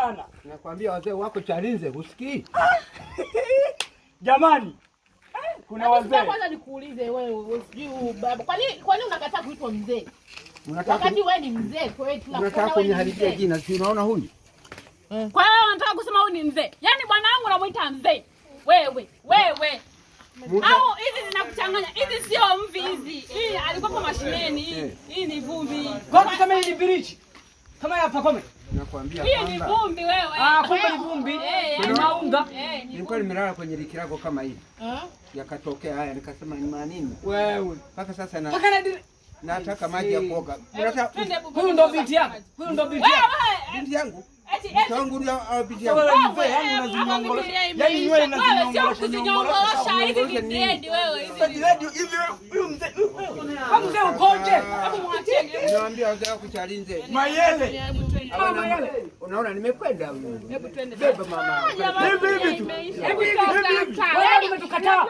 jana. Nakwambia wazee wako Chalinze husikii. Jamani. Kuna wazee. Kwanza nikuulize wewe, sijui baba. Kwa nini unakataa kuitwa mzee? Wakati wewe ni mzee kwetu. Unataka kuniharibia jina, si unaona huyu? Kwa hiyo unataka kusema huyu ni mzee? Yaani bwana wangu unamuita mzee. Wewe, wewe. Au hizi zinakuchanganya. Hizi sio mvi hizi. Hii alikuwa kwa mashineni. Hii ni vumbi. Kwa kama hii ni bridge. Kama ya Pakome. Nakwambia kwamba hii ni vumbi wewe. Ah, kumbe ni vumbi. Ni maunga. Nilikuwa nimelala kwenye likirago kama hili. Yakatokea haya nikasema ni manini? Wewe. Mpaka sasa na nataka maji ya kuoga. Huyu ndo binti yako. Huyu ndo binti yako. Binti yangu. Tangu ndio binti yangu. Yaani nywele unazinyongolosha. Hizi ni dread wewe. Sasa dread hivi huyu mzee. Kama mzee ukoje? Hebu mwachie. Naambia wazee wako Chalinze. Mayele. Unaona nimekwenda huyu. Hebu twende. Beba mama. Hivi hivi tu. Hebu hivi hivi. Wewe umetukataa.